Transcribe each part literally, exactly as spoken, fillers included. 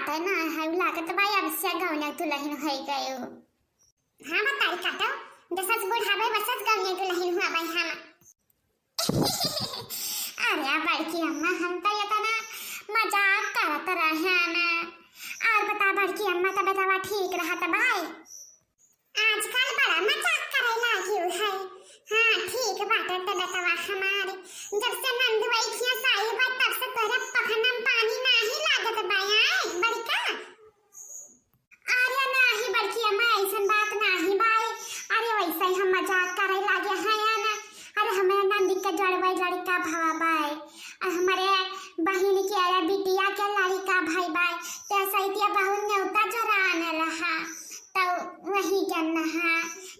त ना है लागत बा, अब से गौने दुलहिन होइ गयो। हाँ, बताई काटो, जसस बुढ़ाबे वसस गौने दुलहिन हुआ भाई हम। अरे बड़की अम्मा, हम तो इतना मजाक करत रहे ना। और बता बड़की अम्मा, तबियतवा ठीक रहत भाई? आजकल बड़ा मजाक करे लागिउ है। हाँ, ठीक बाटे तबियतवा हमारी। जब से नंदुआई खिया साई बा, तब से तोहरे पखनम पानी नाही लागत बा, आय बड़का। अरे नाही बड़की अम्मा, ऐसन बात नाही बाय। अरे वैसे ही हम मजाक करे लागे हैं ना। अरे हमें नंदी के जड़वे लड़का भवा बाय। आ हमारे बहिन के अरे बिटिया के लड़का भाई बाय। ते सैतिया बहुत नेवता जोरान रहा। तो वही जन नहा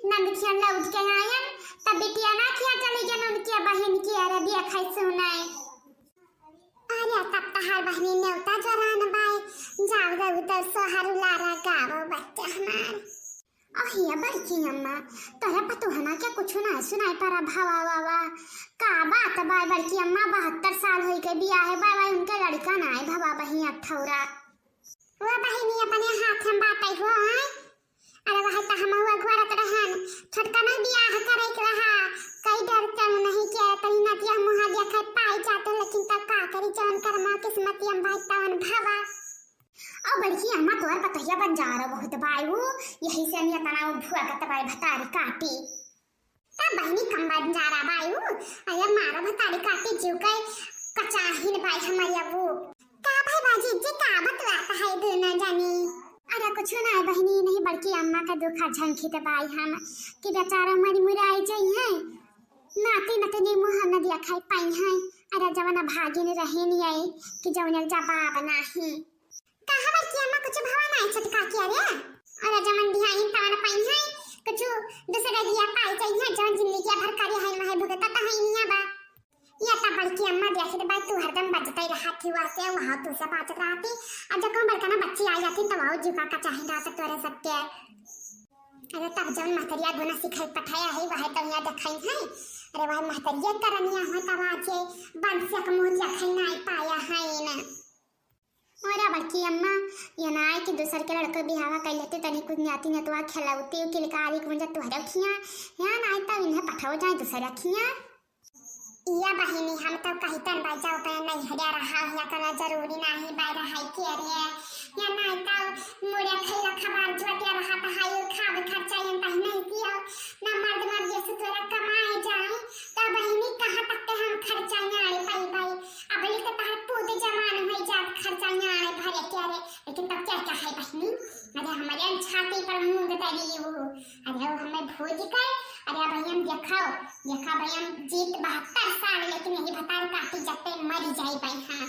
नंद खिया लौट के आयन, तब बिटिया ना खिया चली गन उनके बहिन के अरे देखै सुनै। अरे तब तहार बहिनी नेवता जोरान बाय, जाओ रे उधर सोहर उलारा गावो बच्चा हमार। अहिया बड़की अम्मा, तोरा पतोहना के कुछ ना सुनाई पड़ा भवा बाबा। का बात बाय बड़की अम्मा, बहत्तर साल होई के बियाहे बाय, उनके लड़का ना आए भवा बहिया ठौरा। वो बहिनी अपने हाथ हम बात आई हो, हाँ? अरे वह त हमहू अगुआरत रहन, छोटका नहीं बियाह करे के रहा, कई डर चल नहीं के तनी नतिया मुहा देखै पाई जाते, लेकिन तब का करी, जवन कर्मा किस्मतिया में भाई तवन भवा। और बड़की अम्मा तोर पतोहिया बंजारा बहुत बायू, यही से अनिया तना भुआ का तबाई भतारी काटी। तब बहिनी कम बंजारा बायू, अरे मारो भतारी काटी जीव के कचाहिन बाई हमारी अबू। का भाई बाजी जी का बतलात है दोनों जानी? अरे कुछ ना है बहिनी, नहीं बड़की अम्मा का दुखा झंखित बाई हम कि बेचारा मरी मुराई जाई है, नाती नतनी मुँह न दिया खाई पाई है। अरे जवन भागिन रहे नहीं आई कि जवन जवाब नाही। कहाँ बड़की अम्मा कुछ भवा नाई छोटका के रे? अरे जवन बिहाइन तवन पाई है, कुछ दूसरे दिया पाई जाई है, जवन जिंदगी भर करे है वह भुगता तो है नहीं बा। ये तो बड़की अम्मा देखी तो भाई तू हरदम बजते रहती वहाँ से वहाँ तू से बात रहती। और जब कहूँ बड़का ना बच्ची आ जाती तो वहाँ जीवा का चाहे ना तो तोरे सबके। अरे तब जब महतरिया गुना सिखाई पठाया है वह तो यहाँ देखाई है। अरे वह महतरिया करनिया हो तब आज ये बंसिया का मुँह देखाई नहीं पाया है ना। अरे बड़की अम्मा, ये ना आए कि दूसर के लड़के बिहावा कर लेते, तनी कुछ न्याती नतवा खिलौती, किलकारी कुंजा तुहरे खिया, या ना आए तब इन्हें पठाओ जाए दूसरे खिया। या बहिनी, हम तो कहितन बा जाओ पे नहीं हरिया रहा, या कना जरूरी नाही बाय रहा के रे, या ना आए तब मुड़े खैला खबर जुआ के रहा तो हाय खाब खर्चा यन तह नहीं किया, ना मर्द मर्द ये सुतरा कमाए जाए, तब बहिनी कहाँ तक के हम खर्चा नाड़े पाई बाई, अब ले तो तहार पूत जवान होई जात खर्चा नाड़े भरे के रे। लेकिन तब क्या क्या है बहिनी? अरे हमारे हम छाती पर मूंद तरी वो। अरे वो हमें भोज कर, अरे अब हम देखाओ, देखा भाई हम जीत बहत्तर साल, लेकिन यही भतार काटी जते मरी जाई भाई। हाँ,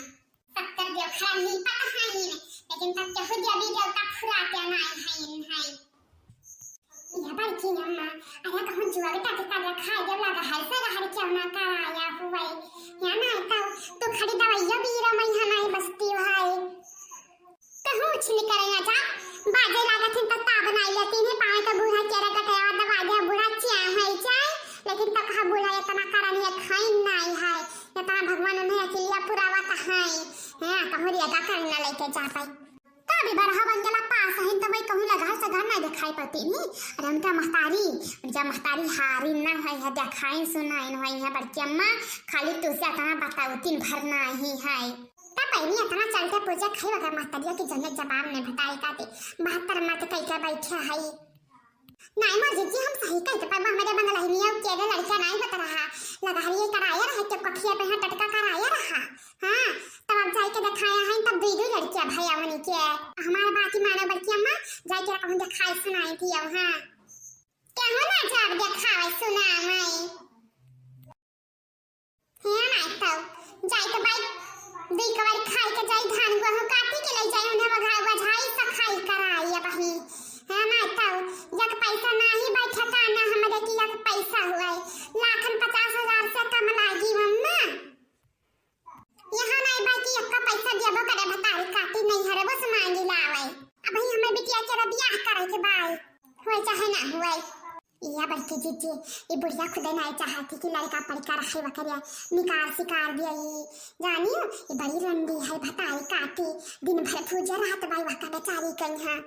सत्तर देव खैर नहीं पता है ही नहीं, लेकिन तब केहू देवी देवता फुरा के ना आई है, है। या बड़की अम्मा, अरे कहूँ जुआ के टाके का खाए देव लगा है से रहर क्यों ना कराया हुआ है। या ना तो तू खड़ी दवाइया भी रमई है नहीं बस्ती भाई। कहूँ कुछ नहीं करे ना जा, बाजे लागत है तो ताब नहीं लेती नहीं पाए तो बूढ़ा केरा कटाया दवा दे बूढ़ा चिया है चाय, लेकिन तो कहा बूढ़ा इतना करन ये खाइन नहीं है, इतना भगवान उन्हें अकेलिया पुरावा तो है। हाँ, कहूँ रिया का करना लेके जा पाई। तब भी बरहा बन गेला पास हइन, तब वही कहूँ लगा से घर नहीं दिखाई पड़ती नी। अरे उनका महतारी, उनका महतारी हारी ना है, है देखाइन सुनाइन है, है बड़की अम्मा, खाली तुझसे इतना बताओ, दिन भर नहीं है। तब पहले इतना चलते पूछे खाई वगैरह महतारिया की जन्नत जवाब नहीं बताई का दे, बहत्तर मत कह के बैठे है। नहीं मोर जीजी, हम सही कह के पाबो, हमारे बंगलहिनिया के रे लड़का नहीं बत रहा, लगा हरिये कराया रहा के कखिया पे हाँ टटका कराया रहा। हाँ, तब अब जाई के दिखाया है, तब दुई दुई लड़कियां भैया होने के। हमारे बात ही मानो बड़की अम्मा, जाई के कहूँ दिखाई सुनाई थी अब। हाँ, क्या हो ना जब दिखावे सुनावे। हे माई तब जाई तो बाई, दुई कवारी खाई के जाई, धान गेहूं काटी के ले जाई, उन्हें बघा बझाई सखाई कराई अब ही। हे माई तब एक पैसा नाही बैठता ना हमरे की एक पैसा हुआ है, लाखन पचास हजार से कम लागी मम्मा। यहाँ नहीं बाई कि एक पैसा देबो करे भतारी काटी नहीं हरे बस मांगी लावे। अब ही हमें बिटिया के बियाह करे के बाई, होए चाहे ना होए। या बड़की जीजी, ई बुढ़िया खुदे नाई चाहती कि लड़का पड़का रहे वकरे, निकार सिकार दिया ई। जानियो, ई बड़ी रंडी है, भतारी काटी, दिन भर पूजे रहत बाई वका बेचारी कइहाँ।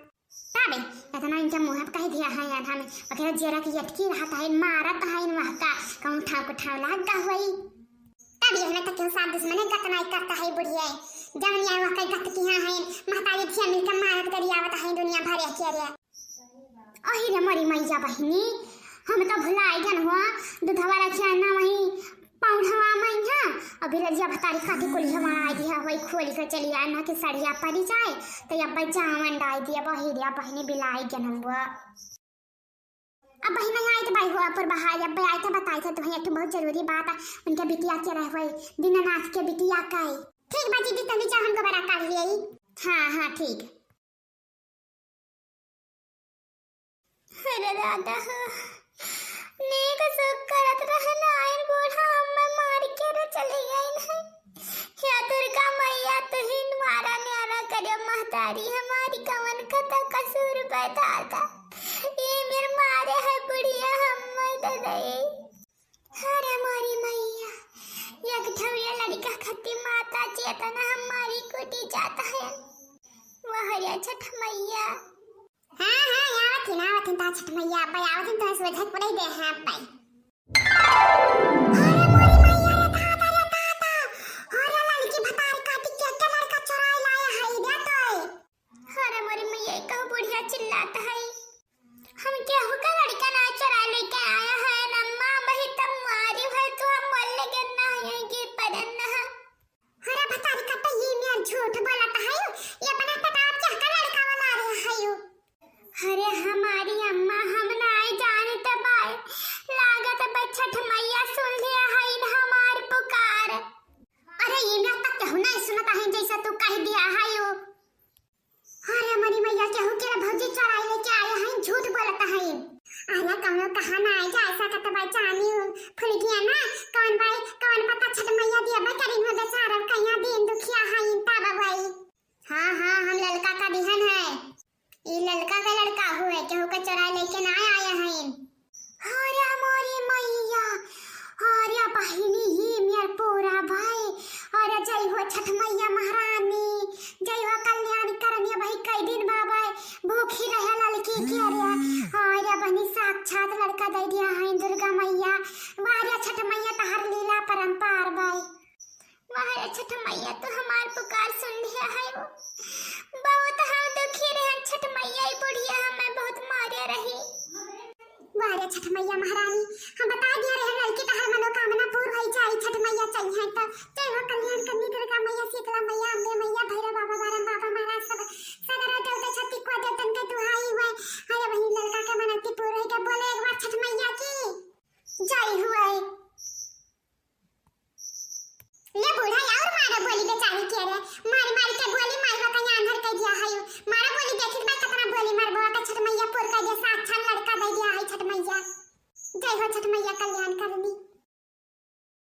तबे, इतना इनके मुँह पे कह दिया है आधा में, वकरे जेरा की यटकी रहत है, मारत है इन वहका, कहूँ ठाव को ठाव लाग गा हुई। तब ये ना तो क्यों साथ दुश्मने गत नाई करता है बुढ़िया, जवनिया वका गत किहाँ है, महतारी धिया मिलकर मारत गरियावत है दुनिया भर के रे। अहि रे मोरी मैया बहिनी, हम तो भुलाई गन हुआ, दूधवा रखिया ना वही पौधवा में है। अभी रजिया भतारी काटी कुलिया में आई दिया, वही खोल के चली आए ना कि सड़िया पड़ी जाए, तो अब जावन डाई दिया, अहि रे बहिनी बिलाई गन हुआ। अब बहिन आई तो बाई हुआ पर बाहर, अब आई तो बताई था तुम्हें एक बहुत जरूरी बात है, उनके बिटिया के रहे हुए दीनानाथ के बिटिया का है। ठीक बा जीजी, तनी जा हमको बड़ा काट लिया। हाँ, हाँ, ठीक। अरे दादा हो, नेक सुख करत रहन, आइन बूढ़ा हमें मार के न चली गइन है। या दुर्गा मैया, तुहिन मारा न्यारा करियो महतारी हमारी, कवन खता कसूर बा दादा, ये मेर मारे है बुढ़िया हमें दे गई। अरे मोरी मैया, एक ठौरिया लड़का खत्ती माता चेतना हमारी कुटी जाता है। वाह रे छठ मैया। हाँ, हाँ, आवत ही ना, आवत ही ता छठ मैया, अब आवत ही तो सोझे पड़े दे हैं अब। अरे मोरी मैया रे, ताता रे, ताता। अरे लड़की भतार काटी के, के लड़का चोराई लाया है, दे तो। अरे मोरी मैया, कहूँ बुढ़िया चिल्लात है। हम केहू का लड़का ना चोरा लेके आया है, अम्मा, वही तब मारी है, तू हम बोल लेके ना आएंगे, पदन ना। अरे भतारी कट्टा, ये मेर झूठ बोलत है, ये अपना पटार के का लड़का वाला रहे है यू। अरे हमारी अम्मा, हम ना आए जाने तब आए, लागत बा छठ मैया सुन लिया है इन हमार पुकार। अरे ये मेर तक केहू नहीं सुनता है, जैसा तू कह दिया है यू। अरे मोरी मैया, केहू के भौजी चोराई लेके आए हैं, झूठ बोलत हैं। अरे कौनो कहा ना आए जा, ऐसा कत बाई चानी फुल गया ना, कौन बाई, कौन पता छठ मैया दिया बाई करीन हो बेचारा, कहिया दिन दुखिया हैं तब बाई। हाँ, हाँ, हम ललका का दिहन है, ई ललका का लड़का हुए, केहू के चोराई लेके ना आए हैं। अरे मोरी मैया, अरे बहिनी, ही मेर पूरा भाई, अरे जय हो छठ मैया महारानी, जय हो कल्याण करनिया भाई, कई दिन बाबा भूखी रहे ललकी के रे। अरे बहिनी, साक्षात लड़का दे दिया है दुर्गा मैया। वाह रे छठ मैया, तहार लीला परंपार बाई। वाह रे छठ मैया, तू हमार पुकार सुन लिया है वो। बहुत हम दुखी रहे छठ मैया, ई बुढ़िया हमें बहुत मारे रही। वाह रे छठ मैया महारानी, हम बता दिया रहे